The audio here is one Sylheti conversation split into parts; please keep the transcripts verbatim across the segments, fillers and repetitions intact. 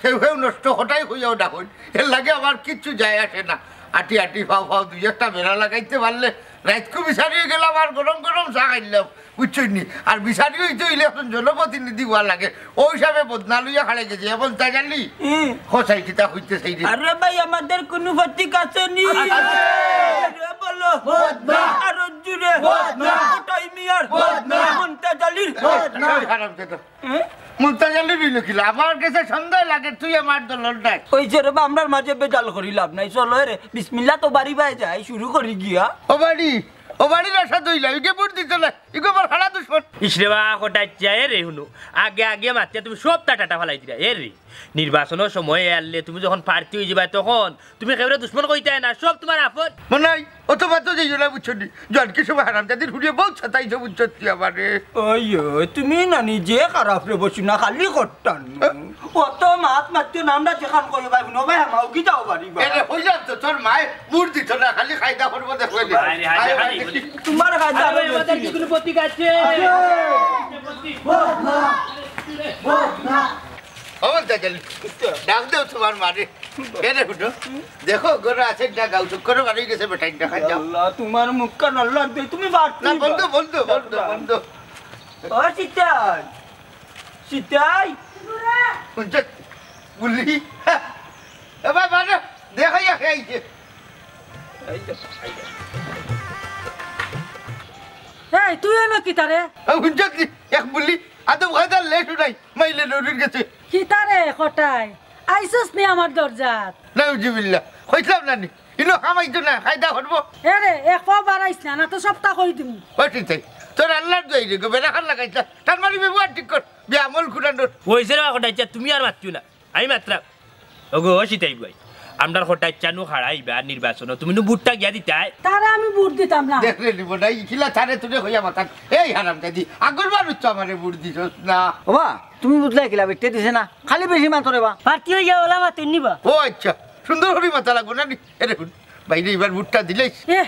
কেউ কেউ নষ্ট, কটাই কইয়াও ডাকইন। এর লাগি আমার কিচ্ছু যায় আসে না। আটি আটি ফাও ফাও দুই একটা বেড়া লাগাইতে পারলে, রাইতকু বিচারি গেলাম আর গরম গরম চা খাইলাম, বুঝছইন নি? আর বিচারি অইতে অইলে একজন জনপ্রতিনিধি অওয়া লাগে। অউ হিসাবে বদনা লইয়া খাড়াই গেছে, এখন তাই জানি? হুম। খোঁচাই কিতা হইতে চাই রে। আরে ভাই, আমাদের কোনো প্রতীক আছে নি? আছে। আরে বলো। বদনা। আরো জুরে। বদনা। কটাই মিয়ার। বদনা। মন্তাজ আলীর। বদনা। এই হারামজাদা। হুম? মন্তাজ আলীর অইল কিলা? আমার গেছে সন্দেহ লাগে, তুই আমার দলর নাই। ওই যে রে বা, আমরার মাঝে বেজাল করি লাভ নাই। চলো রে, বিসমিল্লা তো বাড়ি বায় যাই, শুরু করি গিয়া। ও বাড়ি, ও বাড়ির আশা দইলা, ইগে ভোট দিত না, ইগো আমার হারা দুশমন। ইসরে বা, কটাই চায় রে হুনো, আগে আগে মাতিয়া তুমি সবতা টাটা ফালাই দিলা। এ রে, নির্বাচনর সময় আইলে তুমি যখন প্রার্থী অইযিবায় তখন তুমি কেউরে দুশমন কইতায় না, সব তুমার আপন। মনাই, অত মাত যাইও না, বুঝছো নি? জনকি সব হারামজাদির হুড়িয়ে বহুত সাতাইছো, বুঝছো তুই আমারে। ওই, ওই, তুমি না নিজে খারাপ রে, বসু না, খালি করতাম। অত মাত মাতিও না, আমরা যেখান কই ভাই, হুনো ভাই, হামাও কি যাও বাড়ি বা। এরে, কইলাম তো, তোর মায়ে ভোট দিত না, খালি কায়দা করবো দেখো এনে। আরে, আরে, আরে, আরে, আরে, আরে। তোমার কায়দা আরে, করবো। আমাদের কি কোনো প্রতীক আছে? আছে। ভোট না। ভোট না। খবর দেখালি। ডাক দেও তোমার মারে। এরে হুনো, দেখো, ঘরে আছে না, গাউ চুপ করে বাড়ি গেছে বেটাইন, দেখা যাও। আল্লাহ, তোমার মুখখান আল্লাহ দে, তুমি বাদ না, বন্ধ, বন্ধ, বন্ধ, বন্ধ। ও সিতাই, সিতাই। হুনছো? বুলি। এ ভাই, মানে, দেখা যাক এই যে। এই তো, এই তো। এই, তুই এনো কিতারে? এ, হুনছো কি? এক বুলি, আদম খাইদার লেট উঠাই, মাইলে নদীর গেছে। কিতারে, কটাই? আইসস নি আমার দরজাত? নাউজুবিল্লাহ, কইছিলাম না নি? ইনো কামাইতো না, কায়দা করবো। এ রে, এক পাও বাড়াইস না, না তো সবটা কই দিমু। ও ঠিক তাই, তোর আল্লাহর দোয়াই রে, গো, বেড়া খান লাগাইছ না। তার মানে ব্যবহার ঠিক কর, বে আমল কুরানোর। ওই যে রে, কটাই, তুমি আর মাতিও না, আমি মাতরাম। ওগো, ও সিতাই ভাই, আমরার কটাই চানু খাড়াইবা নির্বাচন, তুমি নু ভোটটা গিয়া দিতায়। তারে আমি ভোট দিতাম না। দেখলে নিব না, ইখিলা তারে তুলে হইয়া মাতান। এই হারামজাদি, আগর বার তো আমারে ভোট দিছস না। ওবা, তুমি বুঝলাই কিলা, বেটে দিছে না, খালি বেশি মাতো রে বা। প্রার্থী হইয়া ওলা মাতুন নিবা। ও আচ্ছা, সুন্দর করি মাতা লাগবো না নি? এরে হুন, বাইরে এবার ভোটটা দিলেই। এ,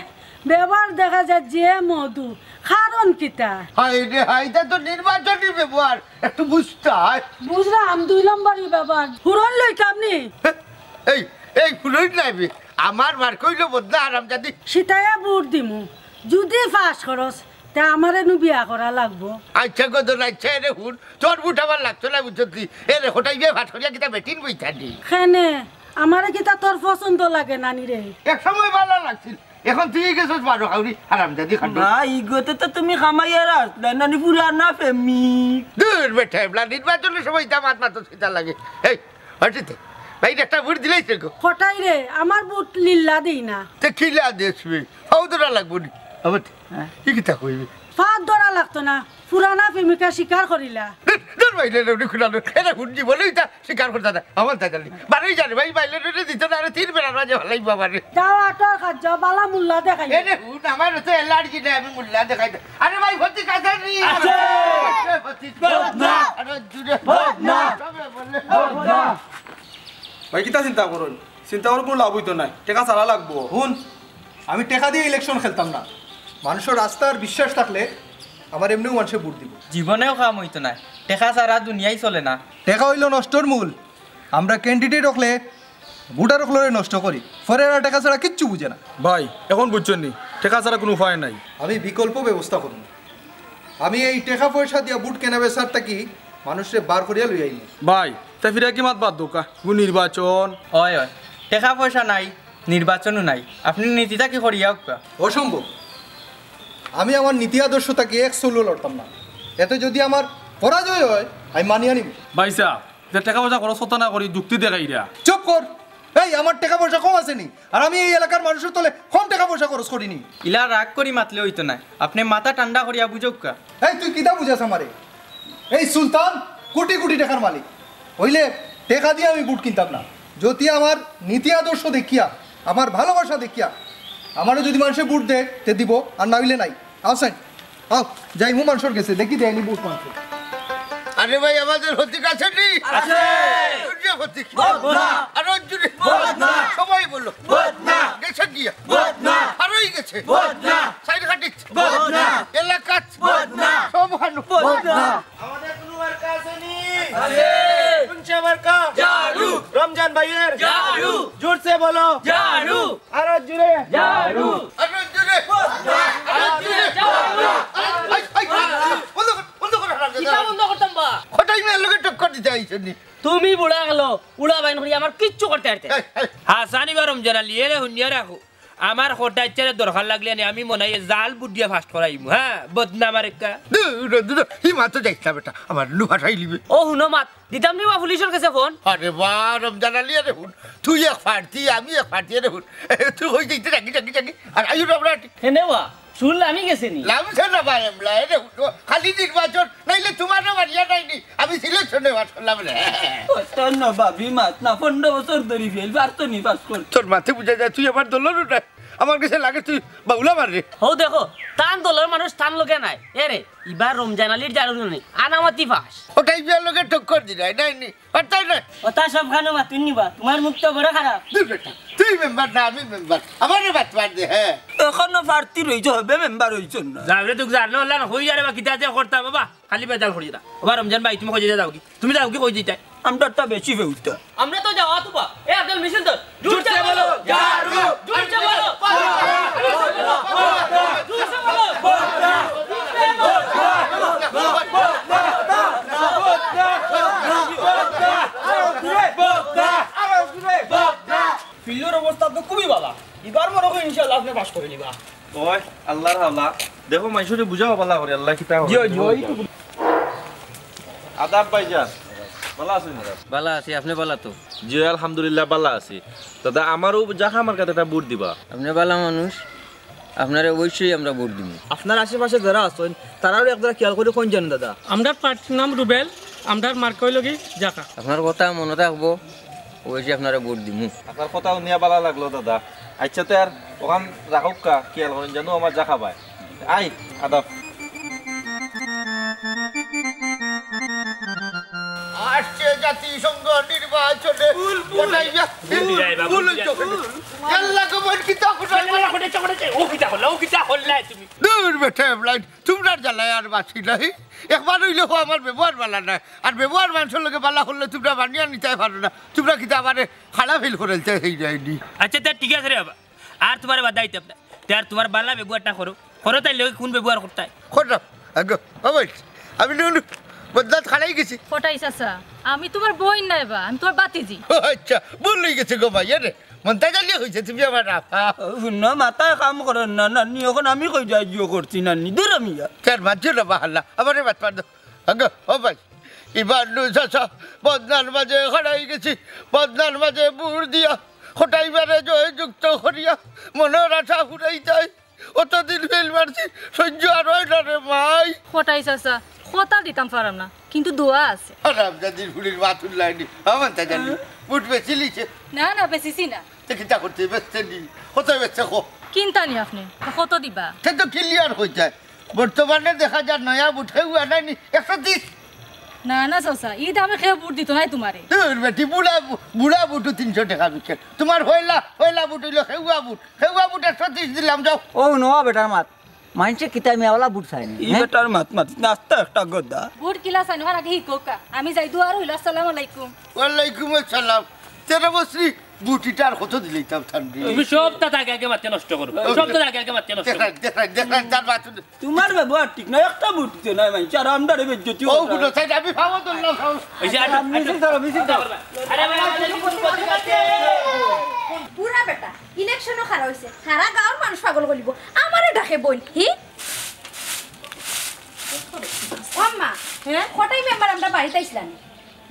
ব্যবহার দেখা যায় যে মধু, কারণ কিতা? হায় রে হায়, ইটা তো নির্বাচনী ব্যবহার, একটু বুঝতে হয়। বুঝলাম, দুই নম্বরই ব্যবহার। হুরন লইতাম নি? এই, এই হুরন নাইবে, আমার মার কইলো বদনা হারামজাদি। সিতাইয়া ভোট দিমু, যদি পাস করস, তে আমারে নু বিয়া করা লাগবো। আচ্ছা গো দোল, আচ্ছা, এরে হুন, তোর ভোট আমার লাগতো না, বুঝছস তুই? এরে, কটাই বিয়া পাস করিয়া কিতা বেটিন বইতা নি? কেনে, আমারে কিতা তোর পছন্দ লাগে না নি রে? এক সময় ভালা লাগছিল, এখন তুই গেছস বারো খাউরি, হারামজাদি খান্ড। না, ইগোতে তো তুমি কামাইয়া রাখলে না নি, পুরানা প্রেমিক। দূর বেটা, এবলা নির্বাচনের সময় ইতা মাত মাতো সিতা লাগে। এই, হটিতে, বাইরে একটা ভোট দিলেই তো গো। কটাই রে, আমার ভোট লিল্লা দেই না। তে কিলা দেসবে? ফাও ধরা লাগবো নি? আবার হ্যাঁ। ই কিতা কইবে? ফাও ধরা লাগতো না, পুরানা প্রেমিকা স্বীকার করিলা। দূর, দূর বাইরে রে, উনি খুলালো। এরে হুন জীবনে ইতা স্বীকার করতা না। আমার দাদালি। বারোই জানে ভাই, বাইরে রে দিত না, আরে তিন বেলা রাজে ভালাই বাবা রে। যাও আটর খাত যাও, বালা মুল্লা দেখাই। এরে হুন, আমার তো অ্যালার্জি নাই, আমি মুল্লা দেখাই না। আরে ভাই, ফতিক আছে নি? আছে। আছে, ফতিক। বদনা। আরে জুরে। বদনা। সবে বলে। বদনা। ভাই, কিতা চিন্তা করইন? চিন্তা করি কোনো লাভ অইতো নায়, টেকা ছাড়া লাগবো। হুন, আমি টেকা দিয়া ইলেকশন খেলতাম না। মানষর আস্থার বিশ্বাস থাকলে আমার এমনেউ মানষে ভোট দিবো। জীবনেও কাম অইতো নায়, টেকা ছাড়া দুনিয়াই চলে না। টেকা অইলো নষ্টর মূল। আমরা ক্যান্ডিডেট অকলে ভোটার অকলরে নষ্ট করি, পরে এরা টেকা ছাড়া কিচ্ছু বুঝে না। ভাই, এখন বুঝছইন নি, টেকা ছাড়া কোনো উপায় নাই। আমি বিকল্প ব্যবস্থা করমু। আমি এই টেকা পয়সা দিয়া ভোট কেনা বেচার থাকি মানষরে বার করিয়া লই আইমু। ভাই, তা ফিরা কি মাত বাদ দৌকা, গু নির্বাচন। অয়, অয়, টেকা পয়সা নাই, নির্বাচনও নাই, আপনে নীতি থাকি করিয়া উক্কা। অসম্ভব। আমি আমার নীতি আদর্শ থাকি এক চুলও লড়তাম না। এতে যদি আমার পরাজয় হয়, আমি মানিয়া নিমু। ভাইসাব, যে টেকা পয়সা খরচ করতা না করি, যুক্তি দেখাইরা। চুপ কর। এই, আমার টেকা পয়সা কম আছে নি? আর আমি এই এলাকার মানষর তলে কম টেকা পয়সা খরচ করি নি। ইলা রাগ করি মাতলে অইতো নায়, আপনে মাথা ঠান্ডা করিয়া বুঝউক্কা। এই, তুই কিতা বুঝাস আমারে? এই সুলতান কোটি কোটি টেকার মালিক, অইলে টেকা দিয়া আমি ভোট কিনতাম না। যদি আমার নীতি আদর্শ দেখিয়া, আমার ভালোবাসা দেখিয়া আমারে যদি মানষে ভোট দেয়, তে দিবো, আর না অইলে নাই। আও সাইন, আও, যাইমু মানষর গেছে, দেখি দেয়নি ভোট মানষে। আরে ভাই, আমাদের ফতিক আছে নি? আছে। কোন যে ফতিক? বদনা। আরো জুরে। বদনা। সবাই বলো। বদনা। গেছে গিয়া। বদনা। আরোই গেছে। বদনা। সাইড কাটিছ। বদনা। এলাকাত। বদনা। সব হানু। বদনা। আমাদের কোনো মার্কা আছে নি? আছে। কোন সে মার্কা? ঝাড়ু। ঝাড়ু। আরো জোরে। আরো জোরে। ঝাড়ু। I, I, I. বন্ধ কর, বন্ধ কর, হারামজাদা। কিতা বন্ধ করতাম বা? কটাই মিয়ার লগে টক্কর দিতে আইছনি। তুমি বুড়া গেলো, উড়া বাইন করি আমার কিচ্ছু করতে পারতে। এই, এই। হাসানি বা রমজান আলী, এরে হুনিয়া রাখো। আমার কটাই চারে দরকার লাগলে নি, আমি মনে হয় জাল বুট দিয়া ফাস্ট করাইমু, হ্যাঁ? বদনাম আর একটা। দূর, দূর, হি মাতো যাইস না বেটা, আমার লু ফাটাই লিবে। ও হুনো মাত, দিতাম নি বা পুলিশর গেছে ফোন। আরে বা, রমজান আলী, আরে হুন, তুই এক প্রার্থী, আমি এক প্রার্থী, আরে হুন, তুই কই দেখতে ডাকি, ডাকি, ডাকি, আর আইও না আমরা। কেনে বা? চুল লামি গেছে নি? লামছে না বা এমলা, আরে হুন, খালি নির্বাচন, নাইলে তোমারও বাড়িয়া নাইনি, আমি সিলেকশনে পাস করলাম রে। তোর না ভাবি মাত না, পনেরো বছর ধরি ফেল, পারতো নি পাস করতে। তোর মাতে বুঝা যায়, তুই আমার দলর না, আমার গেছে লাগে তুই বাউলা মার রে। হো দেখো, তান দলর মানুষ তান লগে নাই, এরে। ইবার রমজান আলীর জারুর নেই, আনামাতি ফাঁস। কটাই মিয়ার লগে টক্কর দিলাই, নাই নি? পারতাই নাই। ওটা সব খানো মাতুন নিবা, তোমার মুখ তো বড় খারাপ। দূর বেটা, তুই মেম্বার না, আমি মেম্বার। আমারে বাত মার দে, হ্যাঁ। এখনো প্রার্থী রইছে, হবে মেম্বার হইছন না। যাও রে, তুই জানো না, হই যারে বা কিতা যে করতা বাবা, খালি বেজাল করি না। বাবা রমজান ভাই, তুমি কই যাও কি? তুমি যাও কি কই দিতাই? আমরা তো বেশি ফেউতা। আমরা তো যাওয়া তো বা। এ আব্দুল মিছিল তো। জোরসে বলো, ঝাড়ু। জোরসে বলো। জোরসে বলো। ফিল্ডর অবস্থা তো খুবই ভালা। ইবার মনে হয় ইনশাআল্লাহ আপনি পাস করে নিবা। ওই, আল্লাহর হাওলা। দেখো, মাইশুরে বুঝাও ভালা করে, আল্লাহ কিতা করে। জি, জি, ওই তো। আদাব ভাইজান, ভালা আছেন? ভালা আছি, আপনি ভালা তো? জি, আলহামদুলিল্লাহ, ভালা আছি। দাদা, আমারও জাখা মার্কাত একটা ভোট দিবা। আপনি ভালা মানুষ, আপনারে অবশ্যই আমরা ভোট দিমু। আপনার আশেপাশে যারা আছেন, তারারও একবার খেয়াল করে কইন জানেন দাদা। আমরার প্রার্থীর নাম রুবেল, আমরার মার্কা অইলো গি জাখা। আপনার কথা মনে রাখবো, অবশ্যই আপনারে ভোট দিমু। আপনার কথা হুনিয়া ভালা লাগলো দাদা। আচ্ছা, তে আর অখান রাখউক্কা, খেয়াল করইন জানো আমার জাখা ভাই। আই, আদাব। আসছে জাতিসংঘ নির্বাচনে। ফুল, ফুল। কোথায় যা-, ফুল, ফুল, ফুল ফুল। চোখে। ইয়াল্লা গো বইন, কিতা করলা? ইয়াল্লা, কোথায় চোখে, কোথায়? ও কিতা করলা? ও কিতা করলা তুমি? দূর বেটা, এমলাইন, তুমরার জ্বালায় আর বাঁচি নাই। একবার অইলে হো আমার ব্যবহার ভালা নায়। আর ব্যবহার মানষর লগে ভালা করলে তুমরা মানিয়া নিতায় পারো না। তুমরা কিতা আমারে খারাপ ফিল করাইতে সেই যায়নি। আচ্ছা, তে ঠিক আছে রে বাবা। আর তুমারে বাধা দিতাম না। তে আর তুমার ভালা ব্যবহারটা করো। করো তাইলে কুন ব্যবহার করতায়? করো। আগে, ও ভাই, আমি নুনু বদনাত খাড়াই গেছি। কটাই চাচা, আমি তুমার বইন নায় বা, আমি তুমার বাতিজি। ও আচ্ছা, ভুল অই গেছে গো ভাই, আরে, মন্তাজ আলী কইছে তুমি আমার আপা। হুনো, মাথায় কাম করইন না, নানি, অখন আমি কই যাই জিও করছি, নানি, দূর আমি যা। তার মাঝে না বাহাল্লা, আমারে বাত পার দাও। আগে, ও ভাই, ইবার নু চাচা, বদনার মাঝে খাড়াই গেছি, বদনার মাঝে ভোট দিয়া, কটাই মিয়ারে জয়যুক্ত করিয়া, মনর আশা ফুরাইতায়। অতদিন ফেল মারছি, সহ্য আর অয় না রে মাই। কটাই চাচা, কথা দিতাম পারাম না, কিন্তু দোয়া আছে। হারামজাদির ফুড়ির মাত হুনলায়নি। আমার তা জানি, ভোট বেচিলিছে। না, না, বেচিছি না। তে কিতা করতে বেচতে নি? কত বেচতে কো? কিনতা নি আপনে, তে কত দিবা? তে তো ক্লিয়ার অই যায়। বর্তমানে দেখা যায় নয়া ভোট কেউ আনায়নি, একশো তিরিশ। না, না চাচা, ই দামে কেউ ভোট দিতো নায় তুমারে। দূর বেটি, বুড়া, বুড়া ভোটও তিনশো টেকা বিকে। তুমার পয়লা, পয়লা ভোট অইলো খেউয়া ভোট। খেউয়া ভোট একশো তিরিশ দিলাম, যাও। ও নয়া বেটার মাত। মাইনষে কিতা মিয়াওয়ালা ভোট চায়নি, ই হ্যাঁ? বেটার মাত মাত, নাস্তা একটা গদা। ভোট কিলা চাইন, অখান আগে হিকউক্কা। আমি যাই, দোয়া রইলো, আসসালামু আলাইকুম। ওয়ালাইকুম আসসালাম। তেরো বছরি ভোট ইটা আর কত দিলাইতাম ঠান্ডি। তুমি সবতা আগে আগে মাতিয়া নষ্ট করো। সবতা আগে আগে মাতিয়া নষ্ট করো। দেখেন, দেখেন, দেখেন, তার মাত হুনো। তুমার ব্যবহার ঠিক না, একটা ভোট দিতে নায় মাইনষে, আর আমরারে বেইজ্জতি ও করো। হুনো, সাইড আমি পাও ধরলাম, পাও। এই যে আর আপনি মিছিল ধরো, মিছিল ধরো। আরে ভাই, আমাদের কিছু করতে পারছে। বুড়া বেটা, ইলেকশনও খাড়া অইছে, হারা গাঁওর মানুষ পাগল করিলিবো। আমারে ডাকে বইন, হি? ও আম্মা, হ্যাঁ? কটাই মেম্বার আমরার বাড়িত আইছলা নি?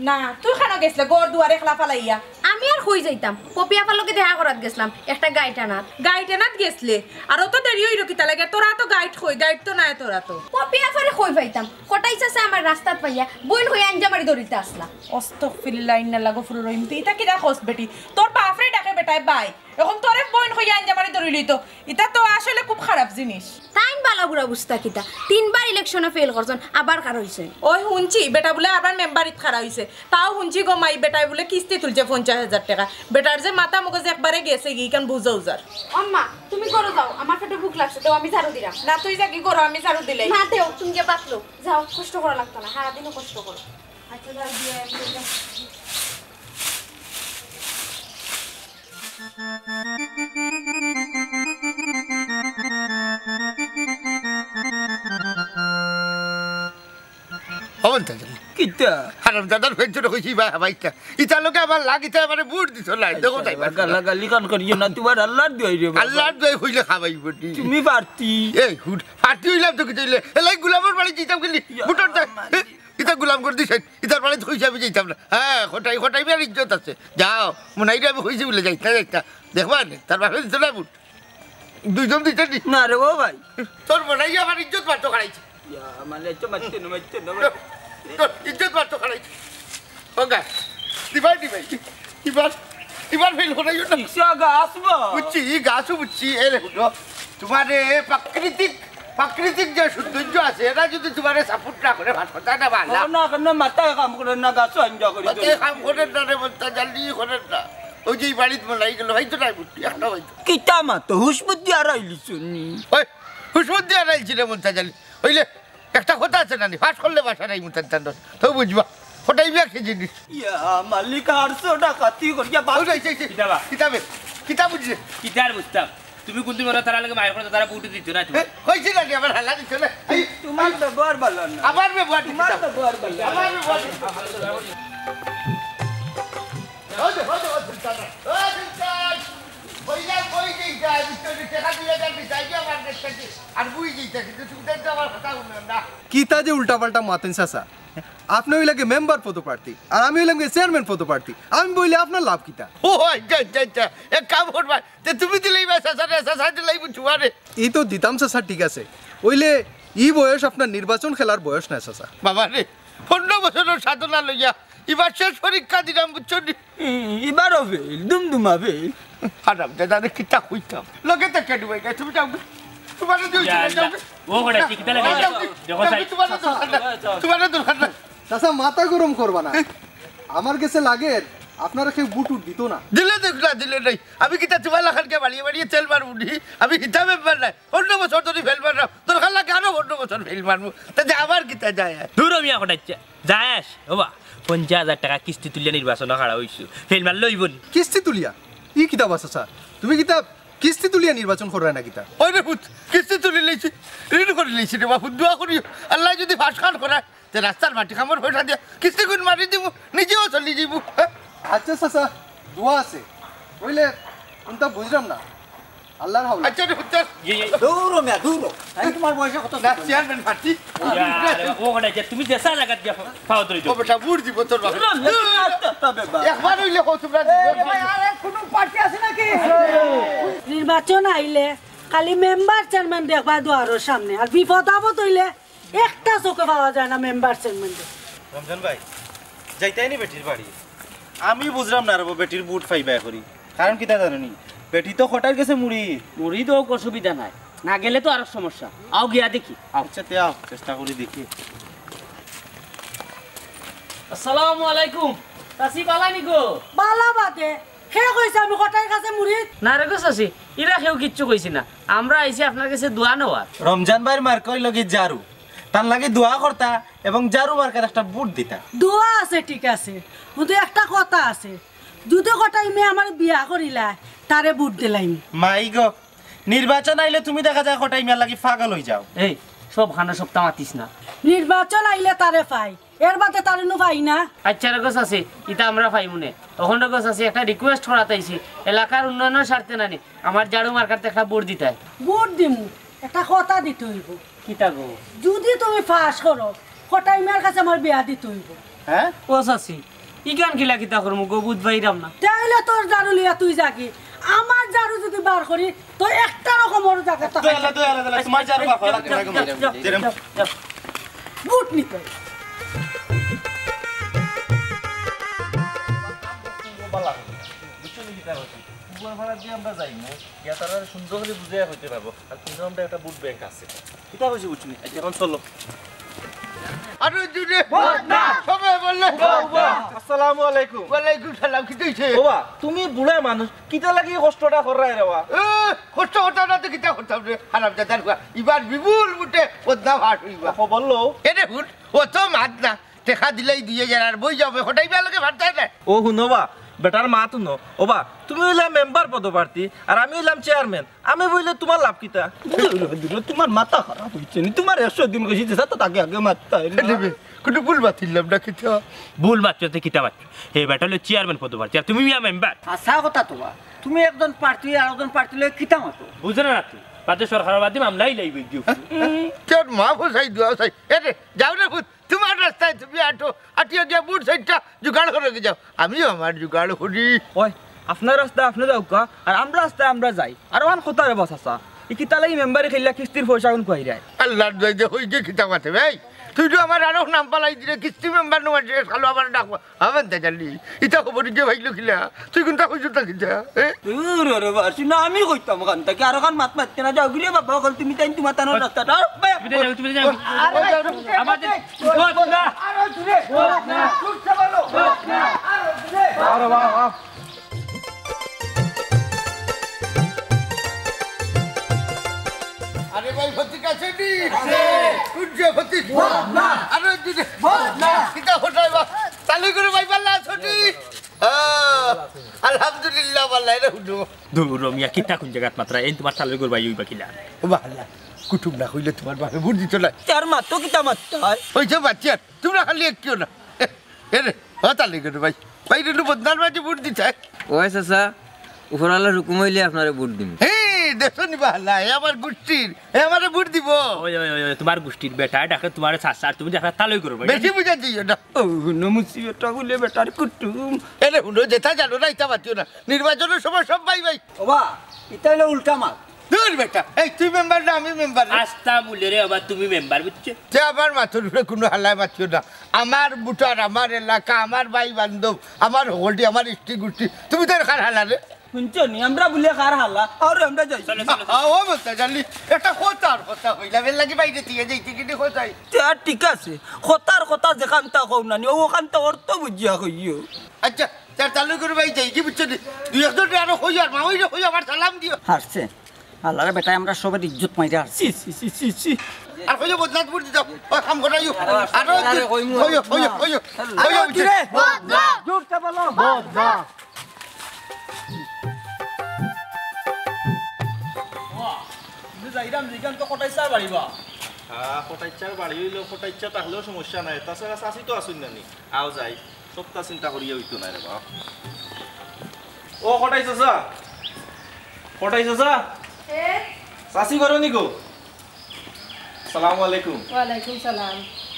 না, তুই কেনে গেছলে ঘর দুয়ার একলা ফালাইয়া? আমি আর কই যাইতাম, পপি আপার লগে দেখা করাত গেছলাম, একটা গাইট আনাত। গাইট আনাত গেছলে? আর অত দেরি অইলো কিতা লাগি? তোরা তো গাইট কই, গাইট তো নাই তোরা তো। পপি আপারে কই পাইতাম, কটাই চাচা আমারে রাস্তাত পাইয়া বইন কইয়া আঞ্জা মারি ধরিলতা আছলা। আস্তাগফিরুল্লাহ, ইন্না লিল্লাহি ওয়া ইন্না ইলাইহি রাজিউন। ইতা কিতা কস বেটি? তোর বাপরে ডাকে বেটায় ভাই, অখন তোরে বইন কইয়া আঞ্জা মারি ধরিলিতো। ইতা তো আসলে খুব খারাপ জিনিস। তাইন বালা বুড়া বুঝতা কিতা? তিনবার ইলেকশনো ফেইল করছইন, আবার খাড়া অইছইন। ওই হুনছি, বেটা বুলে আবার মেম্বারিত খাড়া অইছে। তাও হুনছি গো মাই, বেটায় বুলে কিস্তি তুলছে পঞ্চাশ হাজার টেকা। বেটার যে মাথা মগজ একবারে গেছেগি, ইখান বুঝাও যার। আম্মা, তুমি ঘরো যাও, আমার পেটো ভুক লাগছে, দেও আমি ঝাড়ু দিরাম। না, তুই যাগি ঘরো, আমি ঝাড়ু দিলাই। না, দেও, তুমি গিয়া ভাত লও। যাও, কষ্ট করা লাগতো না, সারাদিনও কষ্ট করো। আচ্ছা, যাও, দিয়া একটু যাও। অমন তাই জানি। কিতা? হারামজাদার ফেঞ্চুরে কইছি, ইবা হাবাইতা। ইতার লগে আমার লাগ, ইতা আমারে ভোট দিত না। দেখো তাই, গালাগালি কান করিও না, তোমার আল্লাহর দোয়াই রে বাবা। আল্লাহর দোয়াই কইলে খাবাইবো নি। তুমি প্রার্থী। এই, হুট, প্রার্থী অইলাম তো কিতা অইলে? এলাই গোলামর বাড়ি যাইতাম কেনে? ইয়া, ভোটর দা-, মালিক। এ, ইতা গোলাম করি দিছইন, ইতার বাড়িত কইছি আমি যাইতাম না। হ্যাঁ, কটাই, কটাই বিয়ার ইজ্জত আছে। যাও, মনাইরে আমি কইছি বলে যাইতা, যাইতা। দেখবা নে, তার বাপে দিত না ভোট। দুইজন দিতে নি? না রে ও ভাই। তোর মনাই আমার ইজ্জত মারতো খাড়াইছে। ইয়া, মারলে তো মারতে না, মারতে না, মারতে না। তোর ইজ্জত মারতো খাড়াইছে। ওগা, দিবাই দিবাই। ইবার, ইবার ফেল করাইও না। ইসা গাছ বা। বুঝছি, ই গাছও বুঝছি। এ রে হুনো, তোমার এ প্রাকৃতিক, প্রাকৃতিক যে সৌন্দর্য আছে, এটা যদি তোমারে সাপোর্ট না করে, ভাত কথা না ভালা। ও না, কেন মাথায় কাম করে না, গাছও আঞ্জা করি মাথায় কাম করে না রে, বলতে জানি করে না। ওই যে এই বাড়িত মনাই গেল, হয়তো নাই বুঝছি, একটা হয়তো। কিতা মা তো হুশ বুদ্ধি আর আইলি শুনি। ওই, হুশ বুদ্ধি আর আইছি রে, বলতে জানি। ওইলে একটা কথা আছে না নি, ফাঁস করলে বাসা নাই মুতান তান। তো বুঝবা, কটাই বিয়া কি জিনিস? ইয়া, মালিক, আটশো টাকা তুই করিয়া বাস। ওই, এই, এই, এই, কিতাবা? কিতাবে? কিতাব বুঝলে? কিতার বুঝতাম? তুমি কোনদিন ওরা তারা লাগে মায়ের কথা, তারা ভোট দিত না তুমি। এ, কইছি না নি, আমার হালা দিত না। এই, তোমার ব্যবহার ভালো না। আমার ব্যবহার তোমার কিতাব। ব্যবহার ভালো না। আমার ব্যবহার কিতাব। হো দে, হো দে, হো দে, হো দে। হইলা, হই যাইতা, ভিতরে টেকা দুই হাজার দিতা, এই যে আমার কাছ থেকে। আর বুঝি যাইতা, কিন্তু তুমি তো আমার কথা শুনলেন না। কিতা যে উল্টাপাল্টা মাতেন চাচা? আপনি অইলা গি মেম্বার পদপ্রার্থী, আর আমি অইলাম গি চেয়ারম্যান পদপ্রার্থী। আমি বইলে আপনার লাভ কিতা? ও, আচ্ছা, আচ্ছা, আচ্ছা। এক কাম করবা, তে তুমি দিলেই বা চাচা রে, চাচা দিলেই বুঝুয়া রে। এই তো দিতাম চাচা, ঠিক আছে। অইলে ই বয়স আপনার নির্বাচন খেলার বয়স না চাচা। বাবা রে, পনেরো বছরের সাধনা লইয়া ইবার শেষ পরীক্ষা দিলাম, বুঝছো নি? ই-, ইবারও ফেল, দুমদুমা ফেল। হারাম দাদা রে, কিতা কইতাম? লগে তো কেন ভাই, তুমি যাও। তোমার তো ইয়া আল্লাহ। ও করে, কিতা লাগে? যাও, যাও, দেখো যাও, সাই। তোমার দরকার না। তোমার দরকার না। চাচা, মাথা গরম করবা না। আমার গেছে লাগের, আপনারা কেউ ভোট উট দিত না। দিলে দেখ না, দিলে নাই। আমি কিতা তোমার লাখানকে বাড়িয়ে বাড়িয়ে তেল মারবো নি? আমি হিতা মেম্বার নাই। অন্য বছর ধরি ফেল মারলাম। দরকার লাগে আরো অন্য বছর ফেল মারবো। তাতে আমার কিতা যায় আর? দূর মিয়া কটাইছে। যাস, ওবা, পঞ্চাশ হাজার টাকা কিস্তি তুলিয়া নির্বাচনো খাড়া অইছু। ফেল মারলে অইবো নি? কিস্তি তুলিয়া? ই কিতা বা চাচা? তুমি কিতা কিস্তি তুলিয়া নির্বাচন কররায় না কিতা? ওই রে পুত, কিস্তি তুলি লইছি, ঋণ করি লইছি রে বাপু, দোয়া করি। আল্লায় যদি ফাঁস খান করায়, তে রাস্তার মাটি কামর পয়সা দিয়া কিস্তি গুন মারি দিমু, নিজেও চলি যাইমু। হ্যাঁ? আচ্ছা চাচা, দোয়া আছে। অইলে কোনটা বুঝলাম না। আল্লাহর হাওলা। আচ্ছা রে পুত, চল। দৌড়ো মিয়া, দৌড়ো। আমি তোমার বয়সে কত না, চেয়ারম্যান পার্টি। ইয়া, আরে, ও কটাই যে তুমি দেশা লাগাত গিয়া পাও ধরে ও দিও। বেটা, ভোট দিব তোর বাপে। না, না, না, না, না, না। একবার অইলে কও তোমরা এ, ভাই, আরে, কোনো পার্টি আছে নাকি? নির্বাচন আইলে খালি মেম্বার চেয়ারম্যান দেখবা দুয়ারর সামনে, আর বিপদ আপদ অইলে একটা চোখে পাওয়া যায় না মেম্বার চেয়ারম্যানরে। রমজান ভাই, যাইতাই নি বেটির বাড়ি? আমি বুঝলাম না রে বা, বেটির ভোট পাইবা করি। কারণ কিতা জানো নি? বেটি তো কটাইর গেছে মুড়ি। মুড়ি তো অসুবিধা নাই, না গেলে তো আরো সমস্যা। আও গিয়া দেখি, আও। আচ্ছা, তে আও, চেষ্টা করি দেখি। আসসালামু আলাইকুম। চাচি, বালা নি গো? বালা বাদে। কে কইছে আমি কটাইর কাছে মুড়ি? না রে গো চাচি, ইরা কেউ কিচ্ছু কইছে না। আমরা আইছি আপনার কাছে দোয়া নেওয়ার। রমজান ভাইর মার্কা অইলো গি ঝাড়ু। তার লাগি দোয়া করতা এবং ঝাড়ু মার্কাত একটা ভোট দিতা। দোয়া আছে, ঠিক আছে, কিন্তু একটা কথা আছে, যদি কটাই মিয়া আমার বিয়া করিলায়, তারে ভোট দিলাইমু। মাই গো, নির্বাচন আইলে তুমি দেখা যায় কটাই মিয়ার লাগি পাগল অই যাও। এই, সব খানা সপ্তাহ মাতিস না। নির্বাচন আইলে তারে পাই, এর বাদে তারে নু পাই না। আচ্ছা রে গো চাচি, ইতা আমরা পাইমু নে। অখন রে গো চাচি, একটা request করাত আইছি, এলাকার উন্নয়নের স্বার্থে নানি, আমার ঝাড়ু মার্কাত একটা ভোট দিতায়। ভোট দিমু, একটা কথা দিতে অইবো। কিতা গো? যদি তুমি পাস করো, কটাই মিয়ার কাছে আমার বিয়া দিতে অইবো। হ্যাঁ? ও চাচি, ইখান কিলা কিতা করমু গো, বুঝ পাইরাম না। তাইলে তোর ঝাড়ু লইয়া তুই যাগি, আমার ঝাড়ু যদি বার করি, তো একটা রকমর জায়গা তো দোয়ালা, দোয়ালা, দোয়ালা, তোমার ঝাড়ু বার করা লাগবে না গো, যাও, যাও, যেরম যাও, যাও। ভোট নিতে। বালা, বুঝছো নি কিতা করছি? উপর ভাড়া দিয়ে আমরা যাইমু, গিয়া তারা সুন্দর করে বুঝাইয়া কইতে পারবো। আর কিন্তু আমরা একটা ভোট ব্যাংক আছে। কিতা কইছি বুঝছো নি? আচ্ছা, এখন চলো। আরে জুরে, ভোট না। সবাই বললে, ভোট না। আসসালামু আলাইকুম। ওয়ালাইকুম সালাম, কিতা অইছে? ওবা, তুমি বুড়া মানুষ, কিতা লাগি কষ্টটা কররায় রে বা? এ, কষ্ট করতাম না তো কিতা করতাম রে, হারামজাদার ফুয়া। ইবার বিপুল ভোটে বদনাম ফাঁস অইবা। ও বললো? এরে হুন, অত মাত না। টেকা দিলাই দুই হাজার আর বই যাও, কটাই মিয়ার লগে পারতায় না। ও হুনো বা, বেটার মাত হুনো। ওবা, তুমি অইলা মেম্বার পদপ্রার্থী, আর আমি অইলাম চেয়ারম্যান। আমি বইলে তুমার লাভ কিতা? দূর, দূর, তুমার মাথা খারাপ অইছে নি? তুমার একশো দিন কইছি যে, "যা তো তাকে আগে মারতা অইলো।" এ দেবে, কুনু ভুল মাতিলাম না কিতা? ভুল মাতছো তে কিতা মাতছো? হে বেটা অইলো চেয়ারম্যান পদপ্রার্থী, আর তুমি মিয়া মেম্বার। হাছা কথা তো বা। তুমি একজন প্রার্থী আর একজন প্রার্থী লই কিতা মাতো? বুঝো না তুই? বাদে সরকারর বাদে মামলা ইলাই বই দিও। তোর মা বসাই দোয়া চাই। এ রে, যাও রে পুত, তুমার রাস্তায় তুমি আটো, আটিয়া গিয়া বুট চাইরটা জোগাড় করি যাও। আমিও আমার জোগাড় করি। ওই, আপনার রাস্তায় আপনে যাউক্কা, আর আমরার রাস্তায় আমরা যাই। আর অখান কথা রে বা চাচা, ই কিতা লাগি মেম্বারি খেলিয়া কিস্তির পয়সা অখন খুয়াইরায়? আল্লার দোয়াই দে, অইগি কিতা মাতে ভাই? তুই তো আমার আরো নাম ফালাই দিলে, কিস্তি মেম্বার নু মাঝে খালো আমার ডাক। আমার দাদালি, ইতা খবর গিয়া ভাইলো কিলা? তুই কুনটা কইছস তা কিতা? এ? দূর রে বা, হুনো, আমি কইতাম অখান থাকি, আর অখান মাত মাততে না, যাওগি রে বাবা, অখন তুমি তাইন তুমার তানোর রাস্তাটা। আর ভাই, তুমি যাও, তুমি যাও। আরে ভাই, আমাদের বদনা। আরো জোরে। বদনা। জোরসে বলো। বদনা। আরো জোরে। আরে বাহ, বাহ। আরে ভাই, ফতিক আছে নি? আছে। কুন যে ফতিক? বদনা। আরো জোরে। বদনা। কিতা হঠাৎ বা? তালই ঘরর ভাই ভালা আছো নি? আহ, আলহামদুলিল্লাহ, ভালা, এরে হুনো। দূর মিয়া, কিতা কুন জাগাত মাতরায়? এইন তুমার তালই ঘরর ভাই অইবা কিলা? ও বাহাল্লা, কুটুম না কইলে তুমার বাপে ভোট দিতো নায়। তার মাতো কিতা মাতরায়? অইছে বাচ্চা, তুমরা খালি একটিও না। এ, এরে, ও তালই ঘরর ভাই। ভাই রে, বদনার মাঝে ভোট দিতায়। ওই চাচা, উপরআলার হুকুম অইলে আপনারে ভোট দিমু। হে, দেখছো নি বাহাল্লা, এ আমার গুষ্টির, এ আমারে ভোট দিবো। ওই, ওই, ওই, ওই, তুমার গুষ্টির বেটা, ডাকে তুমারে চাচা, আর তুমি ডাকরায় তালই ঘরর ভাই। বেশি বুঝাই দিও না। ও, হুনো, মুসিবতটা অইলে বেটার কুটুম। এরে হুনো, যেতা জানো না, ইতা মাতিও না। নির্বাচনর সময় সব ভাই ভাই। ওবা, ইতা অইলো উল্টা মাত। দূর বেটা, এই তুই মেম্বার না আমি মেম্বার রে? আস্তা মুলে রে, আবার তুমি মেম্বার, বুঝছো? তে আমার মাতর উপরে কুনু হালায় মাতিও না। আমার ভোটার, আমার এলাকা, আমার ভাই বান্ধব, আমার হকলটি, আমার ইষ্টি গুষ্টি। তুমি তো কার হালা রে? হুনছো নি, আমরা বুলে কার হালা, আর আমরা যাই। চলো, চলো, চলো। আ, ও বলতে জানি, এটা কথার কথা কইলাম, এর লাগি বাইরে দিয়া যাইতে কিনি কোথায়? তে আর ঠিক আছে, কথার কথা যেখানতা কও না নি, অখানতা অর্থ বুঝিয়া কইও। আচ্ছা, তার তালই ঘরর ভাই যাইগি, বুঝছো নি? দুই একজনরে আরো কইও, আর মামুইরে কইও, আমার সালাম দিও। হারছে। আল্লারে বেটায় আমরার সবর ইজ্জত মাইরা হারছে। ছি, ছি, ছি, ছি, ছি। আর কইও বদনাত ভোট দিতাম, ওই কাম করাইও। আরো আরে কইমু। কইও, কইও, কইও। আরো কইও, কি রে? বদনা। জোরসে বলো। বদনা। আমি যাইরাম, যেখান তো কটাই চা বাড়িবা। হ্যাঁ, কটাই চার বাড়ি অইলো, কটাই চা থাকলেও সমস্যা নাই। তাছাড়া চাচি তো আছইন না নি। আও যাই, সবটা চিন্তা করিয়া অইতো নায় রে বাপ। ও কটাই চাচা, কটাই চাচা, এ? চাচি ঘরো নি গো? সালামু আলাইকুম। ওয়ালাইকুম সালাম।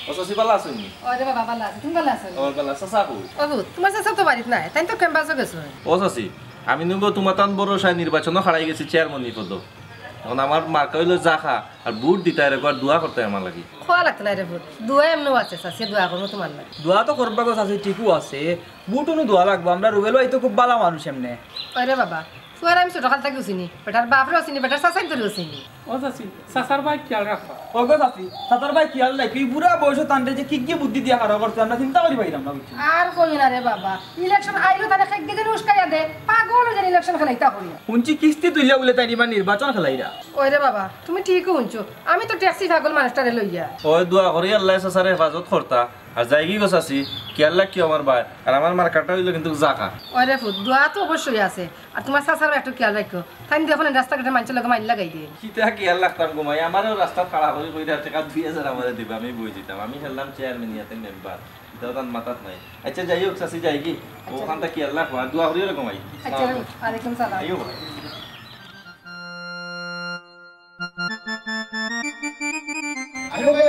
ও চাচি, ভালা আছইন নি? ওরে বাবা, ভালা আছি, তুমি ভালা আছো নি? ও, ভালা। চাচা কই? ও পুত, তুমার চাচা তো বাড়িত নাই, তাইন তো ক্যাম্পাসো গেছইন। ও চাচি, আমি নু গো তুমার তান ভরসায় নির্বাচনো খাড়াই গেছি চেয়ারম্যানি পদো। অখন আমার মার্কা অইলো জাখা, আর ভোট দিতায় রে গো, আর দোয়া করতায় আমার লাগি। কওয়া লাগতো নায় রে পুত, দোয়া এমনেও আছে, চাচিয়ে দোয়া করবো তুমার লাগি। দোয়া তো করবা গো চাচি, ঠিকউ আছে, ভোটও নু দোয়া লাগবো। আমরা রুবেল ভাই তো খুব ভালা মানুষ এমনে। ওরে বাবা, ফুয়ারে আমি ছোটকাল থাকিউ চিনি, বেটার বাপরেও চিনি, বেটার চাচাইন্তরেও চিনি। ও চাচি, চাচার ভাই খিয়াল রাখবা। ও গো চাচি, চাচার ভাই খিয়াল রাখি, ই বুড়া বয়সো তানরে যে কিগিয়ে বুদ্ধি দিয়া খাড়া করছে, আমরা চিন্তা করি পাইরাম না, বুঝছো? আর কইও না রে বাবা, ইলেকশন আইলো তারে কেগিয়ে যেন উস্কাইয়া দে, পাগল অইযাইন ইলেকশন খেলাইতা কইয়া। হুনছি কিস্তি তুলিয়া বুলে তাইন ইবার নির্বাচন খেলাইরা। ওই রে বাবা, তুমি ঠিকউ হুনছো, আমি তো ট্যাক্সি পাগল মানুষটারে লইয়া। ওই দোয়া করি আল্লায় চাচারে হেফাজত করতা, আর যাইগি গো চাচি, খিয়াল রাখিও আমার ভাই, আর আমার মার্কাটা অইলো কিন্তু জাখা। ওই রে পুত, দোয়া তো অবশ্যই আছে, আর তুমার চাচার একটু খিয়াল রাখিও। তাইন দেখো না, রাস্তাঘাটে মানষর লগে মাইর লাগাই দে। কিতা খিয়াল রাখতাম গো মাই, আমারেও রাস্তাত খাড়া করি কইরা টেকা দুই হাজার আমারে দিবা, আমি বই দিতাম। আমি খেললাম চেয়ারম্যান, ইয়াতে মেম্বার, ইতাও তান মাথাত নাই। আচ্ছা, যাই হোক, চাচি যাইগি, আচ্ছা। অখানতা খিয়াল রাখবা, আর দোয়া করিও রে গো মাই। আচ্ছা, আসসালামু আলাইকুম। ওয়ালাইকুম সালাম। আইও ভাই,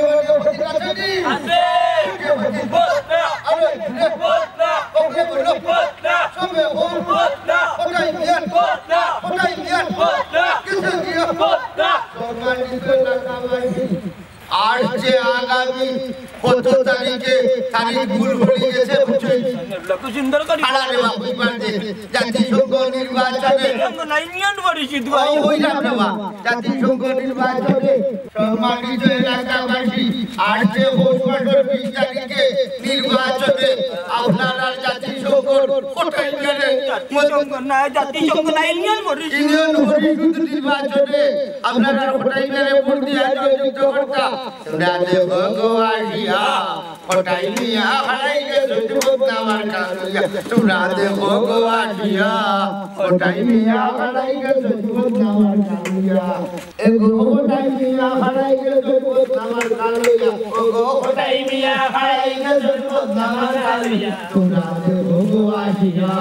আমার কেউ ক্ষতি আছে নি? আছে। কেউ ক্ষতি? বদনা। আরে, বদনা। ওকে, বলো। বদনা। সবে বল। বদনা। ওটাই নিয়ে। বদনা। ওটাই নিয়ে। বদনা। কিসে নিয়ে? বদনা। সম্মানিত এলাকাবাসী, আজ যে আগামী কত তারিখে, তারিখ ভুল হয়ে গেছে, বুঝছেন? কত সুন্দর করি। আরে বাবা, ওই বাদে জাতিসংঘ নির্বাচনে। জাতিসংঘ না, ইউনিয়ন পরিষদ। ও, ওই না বাবা, জাতিসংঘ নির্বাচনে সম্মানিত এলাকাবাসী, আজ যে পৌষ মাসের বিশ তারিখে নির্বাচনে আপনারা জাতিসংঘ কটাই মিয়ারে, জাতিসংঘ না, জাতিসংঘ না, ইউনিয়ন পরিষদ। ইউনিয়ন পরিষদ নির্বাচনে আপনারা কটাই মিয়ারে ভোট দিয়া জয়যুক্ত করতা। তোমরা দেখো গো আসিয়া, কটাই মিয়া হারাই গেছে বদনা মার্কা লইয়া। তোমরা দেখো গো আসিয়া, কটাই মিয়া হারাই গেছে বদনা মার্কা লইয়া। এগো কটাই মিয়া হারাই গেছে বদনা মার্কা লইয়া। ওগো কটাই মিয়া হারাই গেছে বদনা মার্কা লইয়া। তোমরা দেখো গো আসিয়া,